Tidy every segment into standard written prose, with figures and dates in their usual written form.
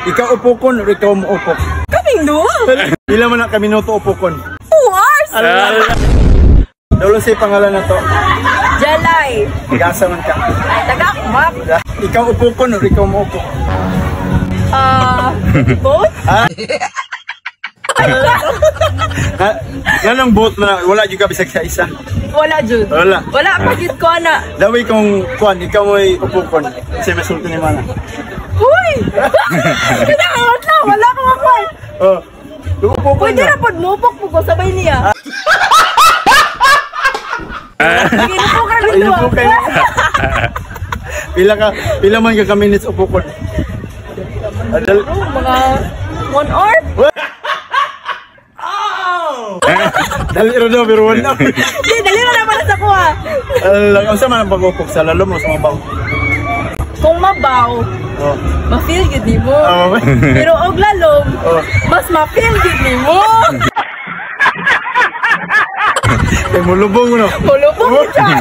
Ikaw upokon or ikaw moupok? Kaming duha. Pila man na ka minuto upokon? 2 hours. Dol, unsay pangalan nato? Jalay. Taga-asa man ka? Ay, taga map. Ikaw upokon or ikaw moupok? Ah, both? Ha? Nganong both na wala jud ka bisag sa isa? Wala jud. Wala. Wala pa jud ko na. Dawi kung kuan ikaw mo'y upokon. Unsay masulti ni mana? Huy! Kinakawat lang, wala ko makuha. Oh. Upokon Pwede na. na pod mupok po ko sabay niya. Ginupo ka Ay, dito. upokon. Pila man ka minutes upokon? Adal Mga 1 hour? Dali ra daw pero 1 hour. Hindi, dali na naman sa kuha. Alang, unsa man ang pag-upok sa lalom o sa mabaw? Kung mabaw, ma-feel gud nimo. Oh. Pero og lalom, mas ma-feel gud nimo. Kay mulubong no. Mulubong siya.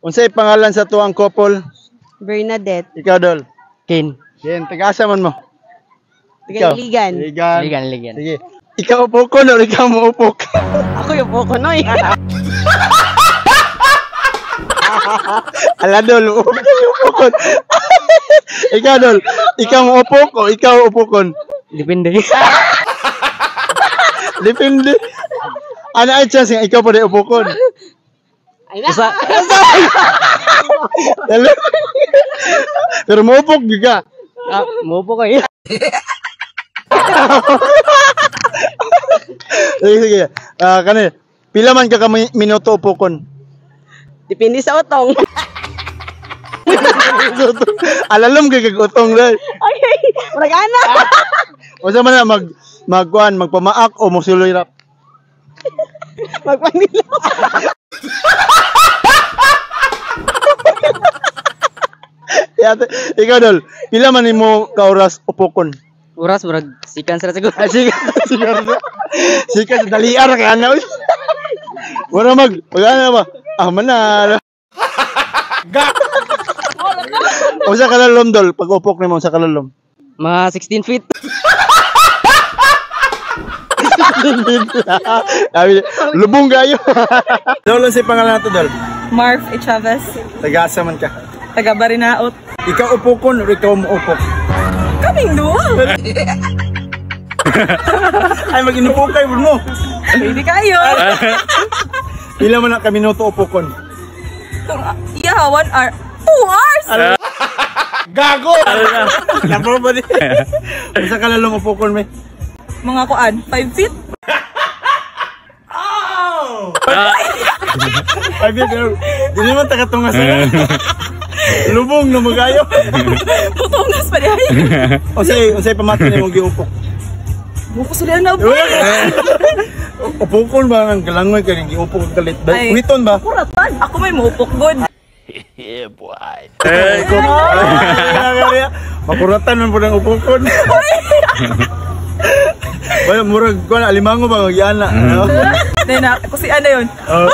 Unsay pangalan sa tuang couple? Bernadette. Ikaw, Dol. Ken. Ken, taga-asa man mo? Ikaw. Taga-Iligan. Iligan. Ligan, ligan. Sige. Ikaw upokon or ikaw moupok? Ako yung poko, noy. Ala, Dol, upok upokon. Ikaw, Dol, ikaw moupok o ikaw upokon? Depende. Depende. Ano ay chance nga ikaw pa rin upokon? Ay na. Usa. Dali. Pero moupok gyud ka. Ah, mupo kayo. Sige, sige. Ah, kani. Pila man ka ka minuto upokon? Depende sa utong. Alalom kay kag utong dai. Ay, ay. Murag ana. Unsa man na magkuan, magpamaak o mosuloy rap? Magpanilo. Yate, ikaw, Dol, pila man nimo ka oras upokon? Oras murag sikan sila siguro. Ay, sige, sige. Sige, sa daliar kay ana. Uy. Wala wala na ba? Ah, manal. Unsa kalalom, Dol, pag upok nimo sa kalalom? Mga 16 feet. Sabi, lubong kayo. Dol, unsay pangalan nato, Dol? Marv E. Chavez, Taga-asa man ka? Taga Barinaot. Ikaw upokon or ikaw moupok? Kaming duha. Ay, mag-inupokay mo. Pwede kayo. Pila man na ka minuto upokon? Kung iya, 1 hour. 2 hours! Gago! Lapo ba di? Unsa ka lalong upokon, me? Mga kuan, 5 feet? Ay, pero dili man takatungas na. Lubong na magayo. Putungas pa diay. Unsay pamati nimo giupok? Buko sila na ba? Upokon ba ang galangoy kay giupok ang kalit? Ba? Ay. Uhiton ba? Kuratan. Ako may mupok god. Eh, ko. Makuratan man pud ang upokon. Wala murag kuan alimango ba magyana, no? Then ako si ano yun. Oh.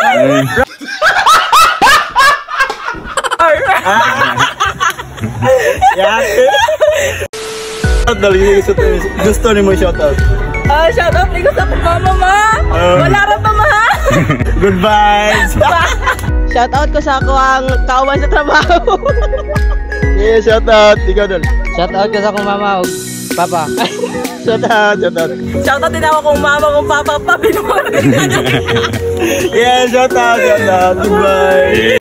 Yate. Dal, gusto ni mo shout out. Ah, shout out ni ko sa akong mama ma. Wala ra pa ma. Good vibes. Shout out ko sa ako ang kauban sa trabaho. Yeah, shout out. Ikaw, Dol. Shout out ko sa akong mama ug papa. Shout out, shout out. Shout out din ako kong mama kong papa pa. Yeah, shout out, shout out. Goodbye.